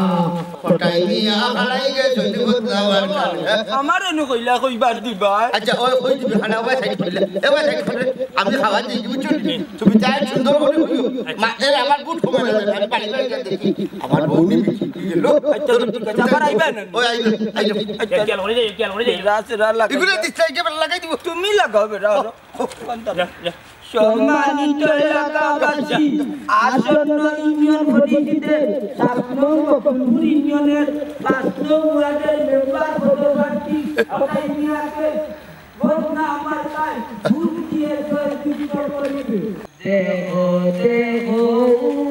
কটাই মিয়া হারাই গেছে বদনা মার্কা লইয়া। আমারে নু কইলা কইবার দিবা। আচ্ছা, ওই কই দিবি, খানা ওই সাইড করলে। এ ওই সাইড করলে। আমি খাওয়া দিই, বুঝছো নি? তুমি তাই সুন্দর করে কইও। মা, এর আমার বুট কমে না, আমি বাড়ি বাড়ি গিয়া দেখি। আমার বউ নি বিক্রি গেল। আচ্ছা, ঠিক আছে, আবার আইবা না? ওই আইবা, আইবা। আচ্ছা, খেয়াল করে যাই, খেয়াল করে যাই। রাস, রাস লাগাই এগুলো দাও। দিস না, একেবারে লাগাই দিব। তুমি লাগাও বেটা, আরো। ও, কোনটা? যা, যা। সম্মানিত এলাকাবাসী, আসন্ন ইউনিয়ন পরিষদের সাত নং গোকুলপুর ইউনিয়নের পাঁচ নং ওয়ার্ডের মেম্বার পদপ্রার্থী কটাই মিয়াকে বদনা মার্কায় ভোট দিয়ে জয়যুক্ত করিবে। দেখো, দেখো,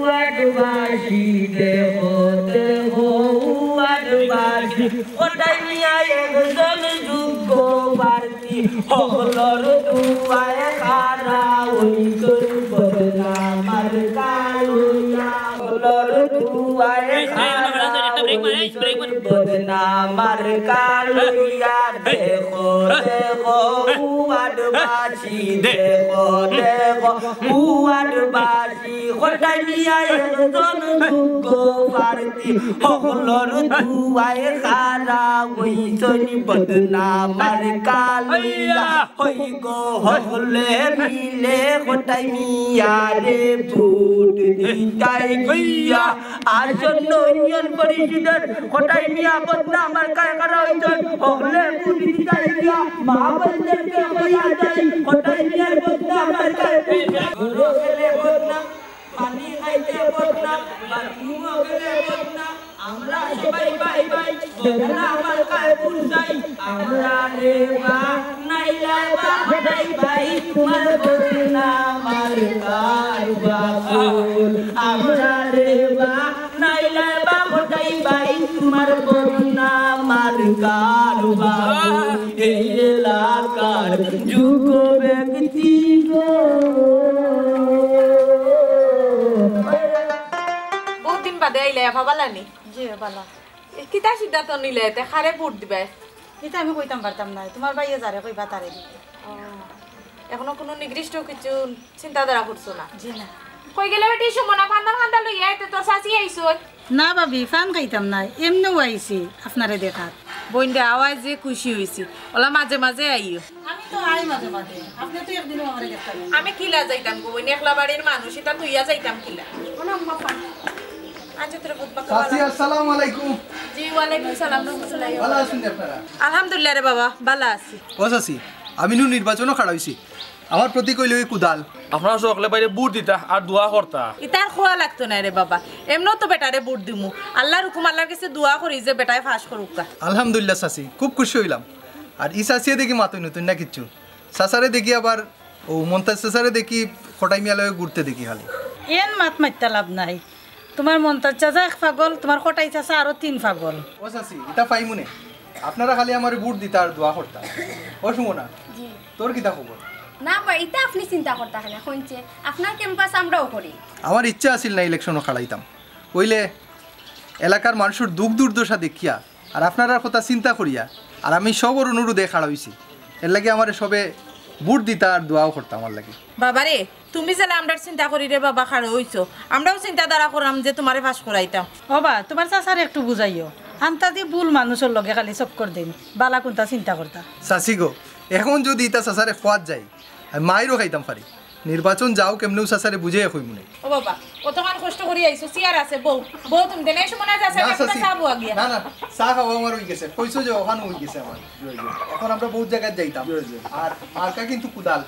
ওয়ার্ডবাসী, দেখো, দেখো, ওয়ার্ডবাসী, কটাই মিয়া একজন যোগ্য প্রার্থী। হকলর দুয়ারে খাড়া অইছইন বদনা মার্কা লইয়া। হকলর দুয়ারে এই, এই, খাড়া এই, এই, একটা ব্রেক মার, এই, ব্রেক মার। অইছইন বদনা মার্কা লইয়া। দেখো, দেখো, ওয়ার্ডবাসী, দেখো, দেখো, ওয়ার্ডবাসী, কটাই মিয়া একজন যোগ্য প্রার্থী। হকলর দুয়ারে খাড়া অইছইন বদনা মার্কা লইয়া। হই গো হকলে মিলে কটাই মিয়ারে ভোট দিতাই গিয়া। আসন্ন ইউনিয়ন পরিষদের কটাই মিয়া বদনা মার্কায় খাড়া অইছইন, হকলে ভোট দিতাই গিয়া। মা বোনদেরকে কইয়া যাই, কটাই মিয়ার বদনা মার্কায়। ঘরো গেলে বদনা, পানি খাইতে বদনা, বাথরুমো গেলে বদনা। আমরা সবাই ভাই ভাই, বদনা মার্কায় ভোট চাই। আমরারে বা নাইলে বা কটাই ভাই, তোমার বদনা মার্কার বাকুল। আমরারে বা নাইলে বা কটাই ভাই, তোমার বদনা মার্কার বাকুল। এই এলাকার যোগ্য ব্যক্তি গো। বহুত দিন বাদে আইলে, আপা বালা নি? জি, বালা। এ, কিতা সিদ্ধান্ত নিলে এতে? কারে ভোট দিবায়? ইতা আমি কইতাম পারতাম নায়, তোমার ভাইয়ে যারে কইবা তারে দিতে। ও, এখনো কুনু নির্দিষ্ট কিছু চিন্তাধারা করছো না? জি না। কই গেলে বেটি সুমনা, ফান্দা ফান্দা লইয়া এতে তোর চাচি আইছইন? না ভাবি, ফান খাইতাম নায়, এমনেউ আইছি আপনারে দেখাত। বইন রে, আওয়ায় যে খুশি অইছি, অলা মাঝে মাঝে আইও। আমি তো আই মাঝে মাঝে, আপনে তো একদিনও আমারে দেখতা নায়। আমি কিলা যাইতাম গো বইন, একলা বাড়ির মানুষ, ইতা থইয়া যাইতাম কিলা? ওনা আম্মা ফান। আচ্ছা, তোর বুধ বাক্কা চাচি, ভালা। আসসালামু আলাইকুম। জি, ওয়ালাইকুম সালাম রহমতুল্লাহি। ভালা আছইন নি আপনারা? আলহামদুলিল্লাহ রে বাবা, ভালা আছি। ও চাচি, আমি নু নির্বাচনো খাড়া অইছি। আমার প্রতীক অইলো এই কুদাল। আপনারা সকলে ভাইরে ভোট দিতা আর দোয়া করতা। ইতা আর কওয়া লাগতো নায় রে বাবা, এমনেউ তো বেটারে ভোট দিমু। আল্লার হুকুম, আল্লার গেছে দোয়া করি যে বেটায় পাশ করুক্কা। আলহামদুলিল্লাহ চাচি, খুব খুশি অইলাম। আর ই চাচিয়ে দেখি মাতইন না কিচ্ছু। চাচারে দেখি আবার, ও মন্তাজ চাচারে দেখি কটাই মিয়ার লগে ঘুরতে দেখি খালি। এন মাত মাততা লাভ নাই। তোমার মন্তাজ চাচা এক পাগল, তোমার কটাই চাচা আরো তিন পাগল। ও চাচি, ইতা পাইমুনে। আপনারা খালি আমারে ভোট দিতা আর দোয়া করতা। ও সুমনা, জি। তোর কিতা খবর? না বা, ইতা আপনে চিন্তা করতা কেনে, কইনছে আপনার ক্যাম্পাস আমরাও করি। আমার ইচ্ছা আছিল না ইলেকশনো খাড়াইতাম, অইলে এলাকার মানষর দুখ দুর্দশা দেখিয়া আর আপনারার কথা চিন্তা করিয়া আর আমি সবর অনুরোধে খাড়া অইছি। এরলাগি আমারে সবে ভোট দিতা আর দোয়াও করতা আমার লাগি। বাবারে, তুমি যেলা আমরার চিন্তা করিরে বাবা খাড়া অইছো, আমরাও চিন্তাধারা কররাম যে তোমারে পাশ করাইতাম। ও বা, তোমার চাচারে একটু বুঝাইও, আন্তাজি ভুল মানুষর লগে খালি চক্কর দেইন, বালা কুনতা চিন্তা করতা। চাচি গো, এখন যুদি ইতা চাচারে কওয়াত যাই, আমি মাইরও খাইতাম পারি। নির্বাচন যাউক, এমনেউ চাচারে বুঝাইয়া কইমুনে। ও বাবা, অতখান কষ্ট করি আইছো, চেয়ার আছে, বও, বও তুমি, দেনে সময় না যাচ্ছে, না, একটা চাচি, চা বওয়া গিয়া। না, না, চা খাওয়া আমার অইগেছে, কইছো যে অখান অইগেছে আমার। জি, জি। এখন আমরা বহুত জাগাত যাইতাম। জি, জি। আর মার্কা কিন্তু কুদাল,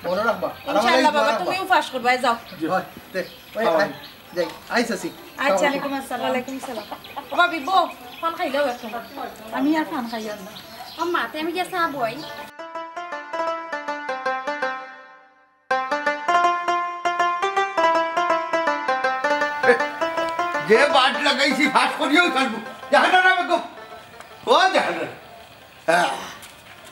মনো রাখবা। আর আমার ইনশাআল্লাহ লাগি দোয়া বাবা, রাখবা। তুমিও পাশ করবায়, যাও। জি, হয়, তে, ওই, খাওয়া। আয়, যাই, আই চাচি। আচ্ছা, খাওয়া। ওয়ালাইকুম আসসালাম। ওয়ালাইকুম সালাম। ও ভাবি, বও, পান খাইলাও একটু। আমি আর পান খাইয়ার না। আম্মা, তে আমি গিয়া চা বওয়াই। যে বাট লাগাইছি, ফাঁস করিয়াউ ছাড়বো। জাহানারা বেগম, ও জাহানারা। আহ,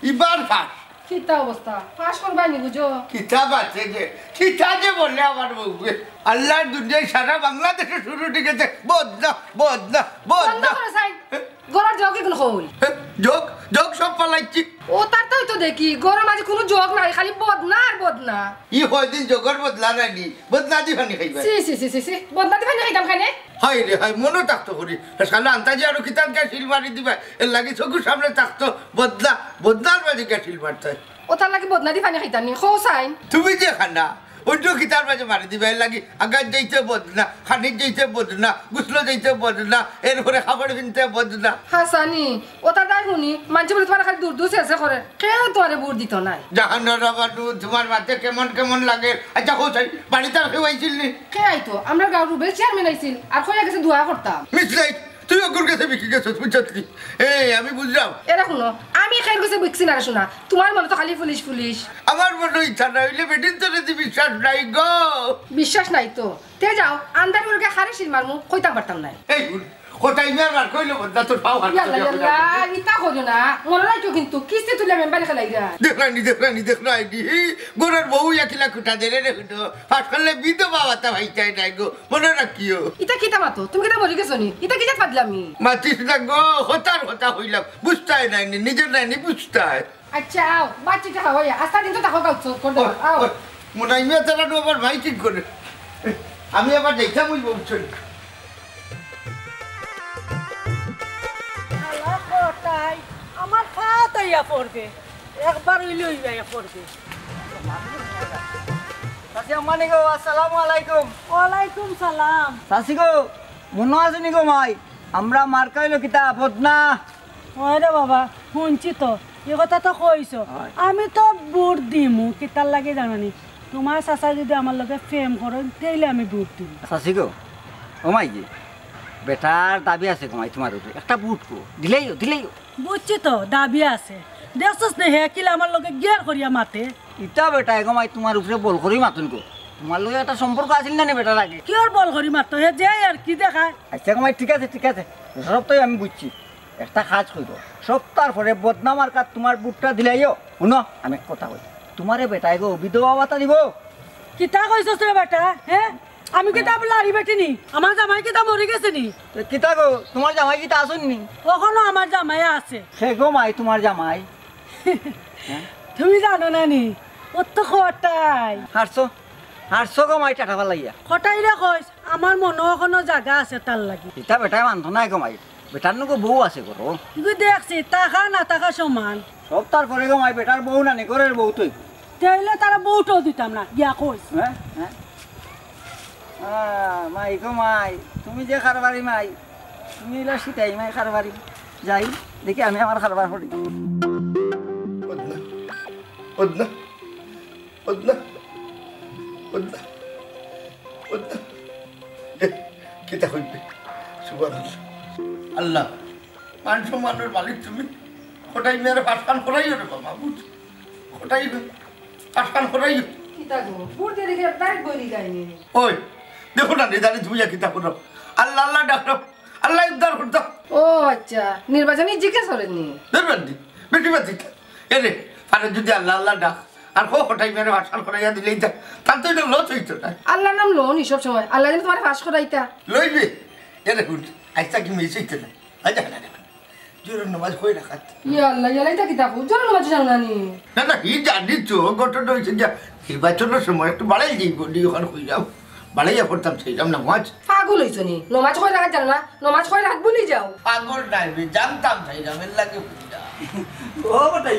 ইবার ফাঁস। কিতা অবস্থা? ফাঁস করবায় নি বুঝো? কিতা বাঁচে যে, কিতা যে বলে আমার বউয়ে। আল্লাহর দুনিয়ায় সারা বাংলাদেশে শুরু ঠিক আছে, বদনা, বদনা, বন্ধ বদনা। করো সাইন। হ্যাঁ? গরর জগ ইগুন কই? হ্যাঁ? জগ, জগ সব ফালাইছি। ও তার তাই তো দেখি, গরর মাঝে কুনু জগ নাই, খালি বদনা আর বদনা। ই কয়দিন জগর বদলা নাইনি, বদনা দি পানি খাইবা। সি, সি, সি, সি, সি। বদনা দি পানি খাইতাম খানে? হায় রে হায়, মনো থাকতো করি। শালা আন্তাজি আরো কিতান গিয়া শিল মারি দিবা। এর লাগি চকুর সামনে থাকতো বদনা, বদনার মাঝে গিয়া শিল মারতে। ও তার লাগি বদনা দি পানি খাইতাম নি, কও চাইন। তুমি যে খানা, অইন্য কিতার মাঝে মারি দিবা। এর লাগি আগাত যাইতে বদনা, খানিত যাইতে বদনা, গুসলো যাইতে বদনা, এরপরে কাপড় পিনতে বদনা। হাসানি, ও তার দায় হুনি, মানষে বলে তুমার খালি দূর দূর শেষে করে। কেউ তুমারে বুট দিত নায়। জাহানারা বানু, তুমার মাতে কেমন কেমন লাগে। আচ্ছা, কও চাই, বাড়িত আর কেউ আইছিল নি? কে আইতো? আমরার গাঁওর রুবেল চেয়ারম্যান আইছিল, আর কইয়া গেছে দোয়া করতাম। মিস নাই, তুই অগুর গেছে বিকি গেছস, বুঝছত নি? এ, আমি বুঝলাম। এরে হুনো, আমি কেউর গেছে বিকছি না রে সোনা, তুমার মনো তো খালি পুলিশ পুলিশ। আমার মনো ইচ্ছা না অইলে বেটিন্তরে দি বিশ্বাস নাই গো। বিশ্বাস নাই তো? তে যাও, আন্দার মুরগে হারে শিল মারমু, কইতাম পারতাম নায়। এই হুন, কটাই মিয়ার মার কইলো বদনা তোর পাও হাত ইয়াল্লা, ধরিয়া ইয়াল্লা, কইলাম। ইতা কইও না। মনো রাখিও কিন্তু, কিস্তি তুলে মেম্বারে খেলাইরা। দেখরায়নি, দেখরায়নি, দেখরায়নি। ঘরর বউ একলা কুটা দেরে রে হুনো। ফাঁস করলে বিধবা ভাতা পাইতায় নায় গো। মনো রাখিও। ইতা কিতা মাতো? তুমি কিতা মরি গেছো নি? ইতা কিতা ফাদলামি? মাতিস না গো, হতার হতা কইলাম। বুঝতায় নায়নি, নিজর নায়নি বুঝতায়। আচ্ছা, আও, বাচ্চাটা খাওয়াইয়া। আস্তা দিন তো তাকো গাউছো, কর দাও, ওই, আও। ওই, মুনাইমিয়া তারা তো আবার মাই ঠিক করে। আমি আবার দেখতাম ওই বউ চলে। শালা কটাই, আমার ফাত আইয়া পড়বে। একবার অইলে অইয়া পড়বে। চাচি আম্মানি গো, আসসালামু আলাইকুম। ওয়ালাইকুম সালাম। চাচি গো, মনো আছে নি গো মাই? আমরা মার্কা অইলো কিতা? বদনা। ওই রে বাবা, হুনছি তো, ই কথা তো কইছো। হয়। আমি তো বুট দিমু, কিতার লাগি জানো নি? তুমার চাচায় যুদি আমার লগে প্রেম করইন, তেইলে আমি বুট দিমু। চাচি গো, ও মাই গি, বেটার দাবি আছে গো মাই তুমার উপরে। একটা বুট গো, দিলাইও, দিলাইও। বুঝছি তো, দাবি আছে। দেখছস নে হে কিলা আমার লগে গিয়ার করিয়া মাতে? ইতা বেটায় গো মাই তুমার উপরে বল করি মাতইন গো। তুমার লগে একটা সম্পর্ক আছিল না নি বেটার আগে? কিওর বল করি মাতো? হে যে আর কি দেখায়? আচ্ছা গো মাই, ঠিক আছে, ঠিক আছে। সব তো আমি বুঝছি। একটা কাজ কইরো, সপ্তাহর পরে বদনা মার্কাত তুমার বুটটা দিলাইও। হুনো, আমি এক কথা কই, তুমারে বেটায় গো বিধবা ভাতা দিবো। কিতা কইছস রে বেটা, হে? আমি কিতা লারি বেটি নি? আমার জামাই কিতা মরি গেছে নি? তে কিতা গো, তুমার জামাই কিতা আছইন নি? অখনো আমার জামাই আছে। কে গো মাই তুমার জামাই? তুমি জানো না নি? ও তো কটাই। হারছো, হারছো গো মাই টাটা ফালাইয়া। কটাইরে কইস, আমার মনো অখনো জাগা আছে তার লাগি। ইতা বেটায় মানতো নায় গো মাই। বেটার নু গো বউ আছে গো। ইগু দেখছি, থাকা না থাকা সমান। সপ্তাহর পরে গো মাই বেটার বউ না নি, ঘরর বউ তুই। তেইলে তারে বুটও দিতাম না, গিয়া কইস। হ্যাঁ, হ্যাঁ। আহ, মাই গো মাই, তুমি যে কারবারি মাই, তুমি অইলা সিটাই মাই কারবারি। যাই, দেখি আমি আমার কারবার করি। বদনা, বদনা, বদনা, বদনা, বদনা। এ, কিতা কইবে? সুবহানাল্লাহ। আল্লাহ, মান সম্মানর মালিক তুমি। কটাই মিয়ারে ফাঁসখান করাইও রে বাবা, বুঝ। কটাই মিয়া, ফাঁসখান করাইও। কিতা গো, বুট দেখি এক তারিখ বইরি যায়নি। ওই, দেখো না, নিদানি তুমি ইয়া কিতা করো। আল্লাহ, আল্লাহ ডাকো। আল্লাহ উদ্ধার করতো। ও আচ্ছা, নির্বাচনী জিজ্ঞেস করেননি? ধরবেন নি, বেটি বাদ দিতা। এরে, আরে যদি আল্লাহ, আল্লাহ ডাক, আর কো কটাই মিয়ারে ফাঁসখান করাইয়া দিলেই যা, তার তো ইটা লস অইতো না। আল্লাহর নাম লও নি সব সময়, আল্লাহ যেন তুমারে ফাঁস করাইতা। লইবে, এরে হুন, আইজ থাকি মিস অইতো না। আচ্ছা, না, না, না। জোহরর নামাজ কয় রাকাত? ইয়া আল্লাহ, ইয়া আল্লাহ, ইতা কিতা কও? জোহরর নামাজ জানো না নি? না, না, ই জানি তো, ঘটনা অইছে যে নির্বাচনর সময় একটু বাড়াই যাইবো, দি অখান কইলাম। বাড়াইয়া পড়তাম চাইলাম নামাজ। পাগল অইছো নি? নামাজ কয় রাকাত জানো না? নামাজ কয় রাকাত ভুলি যাও। পাগল নায় বে, জানতাম চাইলাম, এর লাগি কইলাম। ও বেটা,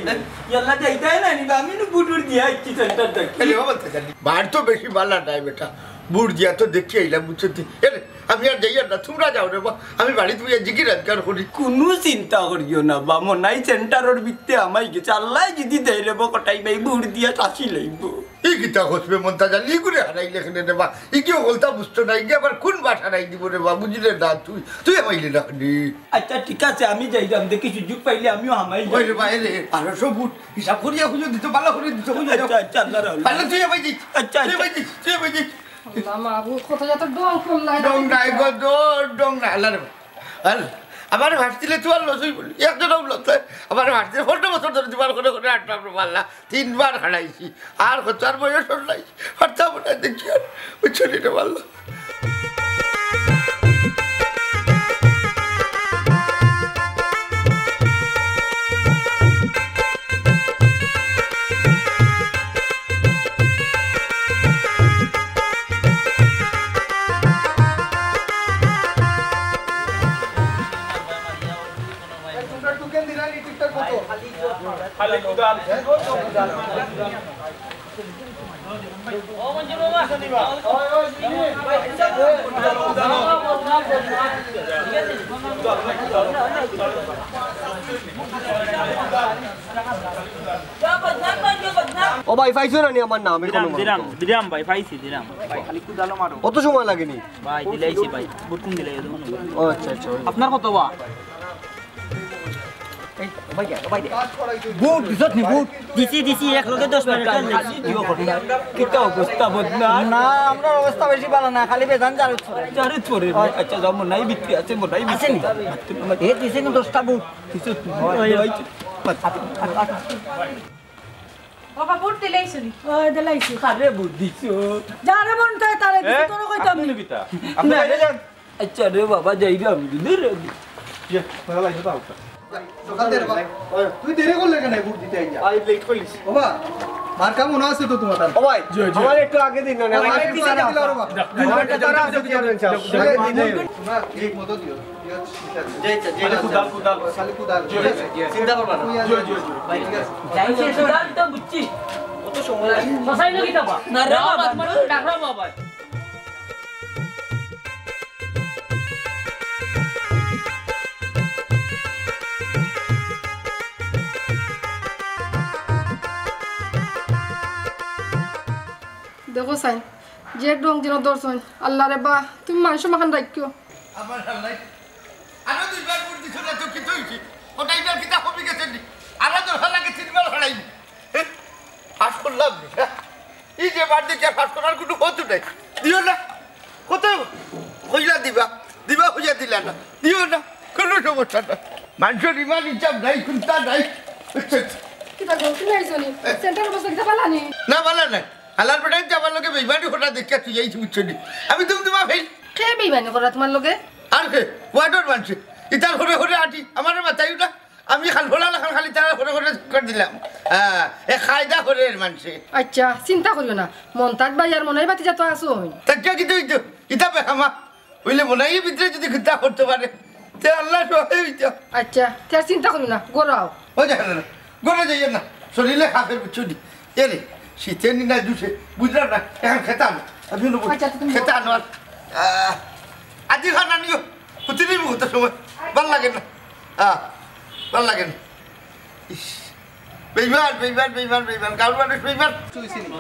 ইয়া আল্লাহ, যাইতায় না নি, আমি নু বুট দিয়া আইছি সেন্টার থাকি। আরে বাবা, তা জানি। বার তো বেশি বালা নায় বেটা, বুট দিয়া তো দেখি আইলাম, বুঝছো তুই? এরে, আমি আর যাইয়ার না, তুমরা যাও রে বা, আমি বাড়িত বইয়া জিকির আজকার করি। কুনু চিন্তা করিও না বা, মনাই সেন্টারর ভিতরে হামাই গেছে, আল্লায় যদি দেয় রে বা, কটাই ভাই বুট দিয়া শাসি লইবো। ই কিতা কস বে মন্তাজ আলী, ই করে হারাইলে কেনে রে বা, ই কি হকলতা বুঝতো না, ই কি আবার কুন বাট হারাই দিবো রে বা, বুঝলে না তুই, তুই হামাইলে না কেনে? আচ্ছা ঠিক আছে, আমি যাইরাম, দেখি সুযোগ পাইলে আমিও হামাই যাই। ওই রে বা, এরে, বারোশো বুট, হিসাব করিয়া খুঁজো দিত, ভালা করি দিত, খুঁজো দিত। আচ্ছা, আচ্ছা, আল্লাহ রাহুল। পারলে তুই হামাই দিস, আচ্ছা, তুই আচ্ছা। হামাই দিস, তুই হামাই দিস। আল্লাহ মাবুদ, কত যত ডং করলাই। ডং নাই গো, ডং, ডং নাই, আল্লাহ রে। আর আমারে ফাঁস দিলে তুমার লস অইবো নি। একজন লস নাই। আমারে ফাঁস দিলে পনেরো বছর ধরি তুমার করে করে আটটা আমরা মারলা। তিনবার হারাইছি। আর কত আর বয়স অর নাই। ফারতাম না দেখি আর। বুঝছো নি রে আল্লাহ? ও ভাই, পাইছো না নি আমার নাম? দিলাম, দিলাম, দিলাম ভাই, পাইছি, দিলাম। অত সময় লাগেনি? ভাই, দিলাইছি ভাই, বুটুম দিলাই। ও আচ্ছা, আচ্ছা। আপনার কত বা? ভোট দিছত নি ভোট? দিছি, দিছি, এক লগে দশ মিনিট আর নাই। কিতা অবস্থা বদনা? না, আমরার অবস্থা বেশি ভালা না, খালি বেজান জারুত পড়ে। জারুত পড়ে? আচ্ছা, যাও, মনাই ভিতরে আছে, মনাই ভিতরে। আছে নি? এ দিছে নি দশটা ভোট? দিছত নি? বাবা, ভোট দিলাইছো নি? ও, দিলাইছি। কারে ভোট দিছো? যারে মন চায় তারে দিছি, এ? তোরে কইতাম নি। আপনি কিতা? আপনি না। বাইরে যান। আচ্ছা রে বাবা, যাই রে আমি। দূর রে। ইয়ে, তারা লাইছে তো আউটটা। সকাল দের বাবা। তুই দেরি করলে কেনে ভোট দিতে আইয়া? আই লেট করলিস। বাবা, মার্কা মনো আছে তো তুমার? ও ভাই, জি, জি। আমার একটু আগে দিন না, আমার আমার একটু পিছে আগে দিন। দিলাও রে বাবা। দুই ঘন্টা তারা আছে চেয়ারম্যান সাহেব। আগে দিন। তোমরা এই মতো দিও। জি, জি, জি। খালি কুদাল, কুদাল। খালি কুদাল। জি, জি, জি। চিন্তা করবা না। জি, জি, জি। ভাই, ঠিক আছে। যাই শেষ হওয়ার তো বুঝছি। অত সময় লাগে। ফসাই না কিতা বা? না রে বাবা, তোমার ডাকরা বাবা। দেখো সাইন, যে ঢং যেন ধরছইন, আল্লাহ রে বা, তুমি মানুষ মাখান রাখিও। আমার আল্লাহ, আরো দুইবার ভোট দিছো না তো কিতা অইছে? ওটা এবার কিতা কমি গেছে নি? আরো দরকার লাগে তিনবার হারাইবি। হ্যাঁ? পাস করলাম নি, হ্যাঁ? এই যে বার দেখে পাস করার কোনো পথ নাই। দিও না। কত কইলা দিবা? দিবা কইয়া দিলা না। দিও না। কোনো সমস্যা না। মানুষর ইমান হিসাব নাই, কুন্তা নাই। বুঝছো? কিতা গো, তুমি আইছো নি? সেন্টার অবস্থা কিতা ভালা নি? না, ভালা নাই। হালার বেটায় যে আমার লগে বেইমানি করা দেখিয়া তুই আইছি, বুঝছো নি? আমি তুমি তোমার ফেল। কে বেইমানি করা তোমার লগে? আর কে? ওয়ার্ডর মানষে। ইতার ঘরে ঘরে আটি, আমারে মাতাইও না। আমি খাল ফোলা লাখান খালি তারা ঘরে ঘরে করে দিলাম। হ্যাঁ, এ কায়দা করে এর মানষে। আচ্ছা, চিন্তা করিও না। মন্তাজ ভাই আর মনাই ভাতিজা তো আছইন। তাকিয়া কিতা অইতো? ইতা বেখামা। অইলে মনাইয়ে ভিতরে যদি কিতা করতে পারে, তে আল্লাহ সহায় অইতো। আচ্ছা, তে আর চিন্তা করিও না, ঘরো আও। ও দেখা না, ঘরো যাইও না, শরীরে খাফের বুঝছো নি? এ রে, শীতে নি না জুসে, বুঝলাম না, এখন খেতে আনো। আমি অনো বুঝ-, আচ্ছা, তুমি খেতে আনো আর, আহ, আজি খান আনিও, হুতি নিবো কত সময়, ভালা লাগে না, আহ, ভালা লাগে না। ইস, বেইমান, বেইমান, বেইমান, বেইমান, গাঁওর মানুষ বেইমান।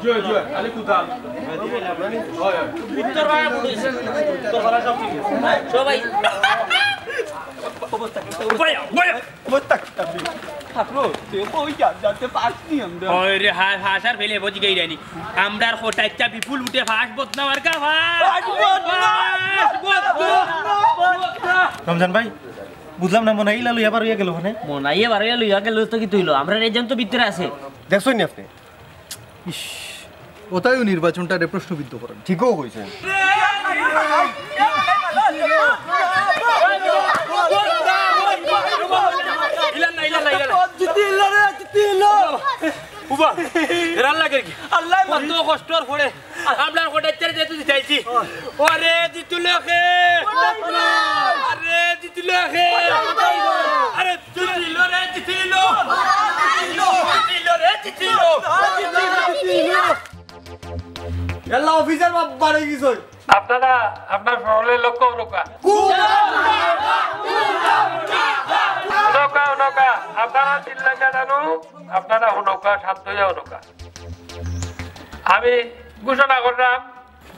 জয়, জয়, আলী কুদাল। হয়, হয়। উত্তর ভাড়া পুলিশ। উত্তর ভাড়া সব ঠিক আছে। সবাই। উপায়, উপায়। থাকলো, তুই কই যা, যাতে পাস নি আমরা। ওই রে, হ্যাঁ, ফাঁস আর ফেলে বজি গেই রানি। আমরার কোটাইচ্চা বিপুল উঠে ফাঁস বদনা মার্কা ফাঁস। ফাঁস বদনা। ফাঁস বদনা। রমজান ভাই, বুঝলাম না, মনাইয়ে লইয়া বার অইয়া গেল ওখানে। মনাইয়ে বার অইয়া লইয়া গেল তো কিতা অইলো? আমরার এজেন্ট তো ভিতরে আছে। দেখছইন নি আপনি? ইস, ওটাইও নির্বাচনটারে প্রশ্নবিদ্ধ করেন। ঠিকও কইছেন। ইলান না, ইলান না, ইলান না। জিতিল রে, জিতিল। উবা, এরার লাগে কি? আল্লাহ কত কষ্টর পরে আমরার কোটাইচ্চারে যেহেতু জিতাইছি। ওরে জিতুল রে। আরে জিতুল রে। আরে জিতিল রে, জিতিল। জিতিল রে, জিতিল। আল্লাহ অফিসার বাড়ি গেছে। আপনারা আপনার সকলের লক্ষ্য হুনউক্কা। হুনউক্কা, হুনউক্কা। আপনারা চিল্লাইয়া জানো, আপনারা হুনউক্কা, শান্ত অইয়া হুনউক্কা। আমি ঘোষণা করলাম,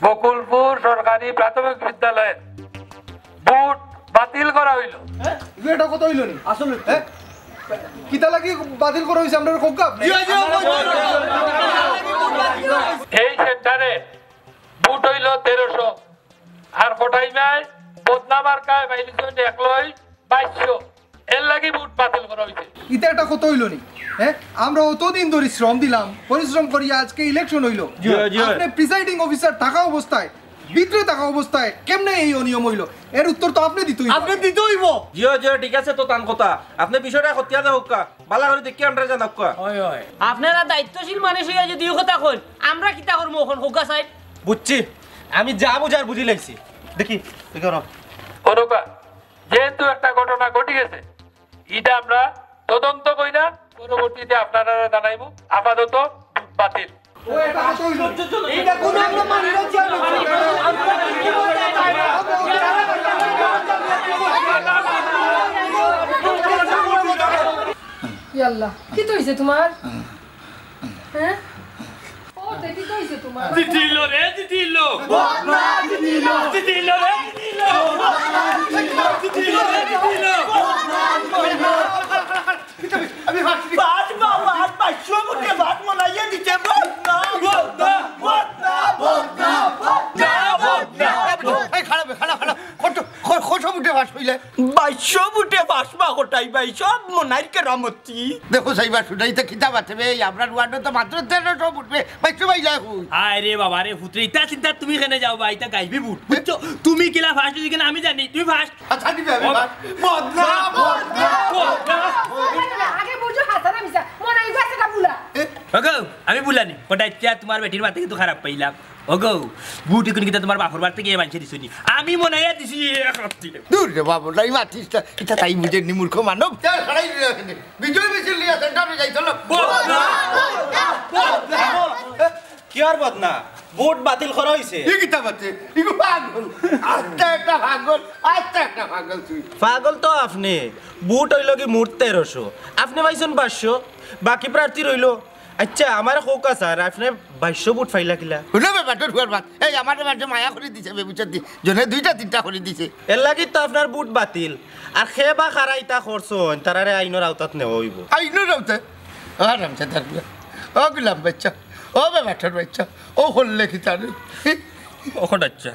বকুলপুর সরকারি প্রাথমিক বিদ্যালয়ের ভোট বাতিল করা অইলো। হ্যাঁ? ইগু এটা কথা অইলো নি? আসলে, হ্যাঁ? কিতা লাগি বাতিল করা অইছে, আমরারে কউক্কা আপনে? জি, জি, জি, জি। এই সেন্টারে ভোট অইলো তেরোশো, আর কটাই মাই বদনা মার্কায় পাইলিছইন একলোই বাইশশো। এর লাগি ভোট বাতিল করা অইছে। ইটা একটা কথা অইলো নি? হ্যাঁ, আমরা অতদিন ধরি শ্রম দিলাম, পরিশ্রম করি, আজকে ইলেকশন অইলো। জি, জি। আপনে প্রিসাইডিং অফিসার থাকা অবস্থায়, ভিতরে থাকা অবস্থায় কেমনে এই অনিয়ম অইলো? এর উত্তর তো আপনে দিতে অইবো। আপনে দিতে অইবো। জিও, জিও, ঠিক আছে তো তান কথা। আপনে বিষয়টা খতিয়া দেখউক্কা, বালা করি দেখি আমরা জানাউক্কা। আপনারা দায়িত্বশীল মানুষ অইয়া যদি ই কথা কইন, আমরা কিতা করমু অখন কউক্কা চাই? বুঝছি, আমি যা বুঝার বুঝি লাইছি। দেখি, দেখি ওরা। করউক্কা, যেহেতু একটা ঘটনা ঘটি গেছে, ইটা আমরা তদন্ত কইরা পরবর্তীতে আপনারারে জানাইমু। আপাতত ভোট বাতিল। ইটা কোনো আমরা মানি না, চেয়ারম্যান সাব। ইয়াল্লা, কিতা অইছে তুমার? হ্যাঁ? ও, তে কিতা অইছে তুমার? জিতিল রে, জিতিল। জিতিল রে, জিতিল। জিতিল রে, জিতিল। আমি ফাঁসি। বাস বাবা, আর বাইশশো ভোটে বাস মনাইয়া দিছে। বদনা, বদনা, বদনা, বদনা, বদনা। এই খারাপ, খারাপ, খারাপ। কত, ক-, কত ভোটে বাস অইলে? বাইশশো ভোটে বাস বা কটাই ভাই, সব মনাইর কেরামতি। দেখো সাইবা, শুনাইতে কিতা বাঁচবে? এই আমরার ওয়ার্ডো তো মাত্র তেরোশো ভোট পে বাইশশো পাইলা কই? আরে বাবা রে, ফুতরে, ইতা চিন্তা তুমি কেনে যাও বা, ইতা গাইবি ভোট, বুঝছো? তুমি কিলা ফার্স্ট অইছো কিনা আমি জানি, তুমি ফার্স্ট। আচ্ছা, দিবে আমি ও, ফার্স্ট। বদনা, বদনা, বদনা। আগে বুঝো হাছা না মিছা, মনাই গেছে গা বুলা। এ? ওগো, আমি বুলানি, কটাই চেয়া তুমার বেটির মাতে কিন্তু খারাপ পাইলাম। ওগো, ভোট ইগুন কিতা তুমার বাপর বাড়ি থাকি মানষে দিছইন নি? আমি মনাইয়া দিছি এক হাত দিয়া। দূর রে বাবু, নাই মাতিস না। ইটা তাই বুঝের নি, মূর্খ মানব। চল, খাড়াই দিলে এখানে। বিজয় মিছিল নিয়া সেন্টারে যাই, চলো। বদনা, বদনা, বদনা। কিয়র বদনা? ভোট বাতিল করা অইছে। ই কিতা মাতে? ইগু পাগল। আস্তা একটা পাগল, আস্তা একটা পাগল তুই। পাগল তো আপনে। ভোট অইলো গি মোট তেরোশো। আপনে পাইছইন বাইশশো। বাকি প্রার্থী রইলো। আচ্ছা, আমারে কউক্কা স্যার, আপনে বাইশশো ভোট পাইলা কিলা? হুনো বে, বাটর ফুয়ার বাত। এই, আমারে মাঝে মায়া করি দিছে বে, বুঝছস নি? জনে দুইটা তিনটা করি দিছে। এর লাগি তো আপনার ভোট বাতিল। আর কে বা কারা ইতা করছইন, তারারে আইনর আওতাত নেওয়া অইবো। আইনর আওতাত? ও হারামজাদার গুলা। ও গুলাম বাচ্চা। ও বে বাটর বাচ্চা। ও হল্লে কি জানি? অখন আচ্ছা।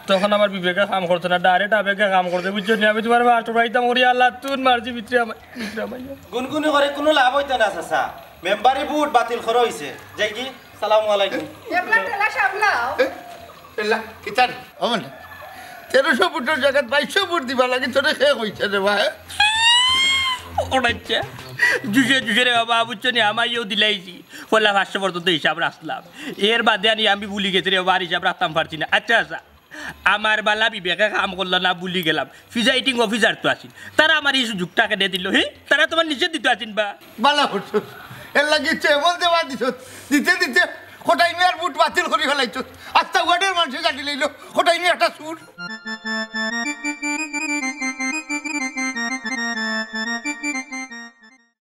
তখন আমার বিবেকে কাম করছে না, ডাইরেক্ট আবেগে কাম করছে, বুঝছো নি? আমি তুমার মাস্টার ভাইতাম করি আল্লাহ তুন মারছি ভিতরে আমায়, ভিতরে আমায়। গুনগুনি করে কুনু লাভ অইতো না, চাচা। মেম্বারি ভোট বাতিল করা অইছে। যাই কি? সালামু আলাইকুম। এবলা টেলা সামলাও। এ, এলা, কিতার? অমন না। তেরোশো ভোটর জাগাত বাইশশো ভোট দিবা লাগি তোরে কে কইছে রে ভাই? ওটাইছে। জুজে জুজে রে বাবা, বুঝছো নি? আমাইও দিলাইছি। পয়লা পাঁচশো পর্যন্ত হিসাব রাখলাম। এর বাদে আনি আমি ভুলি গেছি রে বাবা, আর হিসাব রাখতাম পারছি না। আচ্ছা, আচ্ছা। আমার বালা বিবেকে কাম করলো না, ভুলি গেলাম। প্রিজাইডিং অফিসার তো আছইন, তারা আমার ই সুযোগটা কেনে দিলো, হে? তারা তো আমার নিষেধ দিতো আছইন বা। বালা করছস। এর লাগি চেবল দেওয়া দিছস। দিতে দিতে কটাই মিয়ার ভোট বাতিল করি ফেলাইছস। আস্তা ওয়ার্ডর মানষে জানি লইলো, কটাই মিয়া একটা চুর।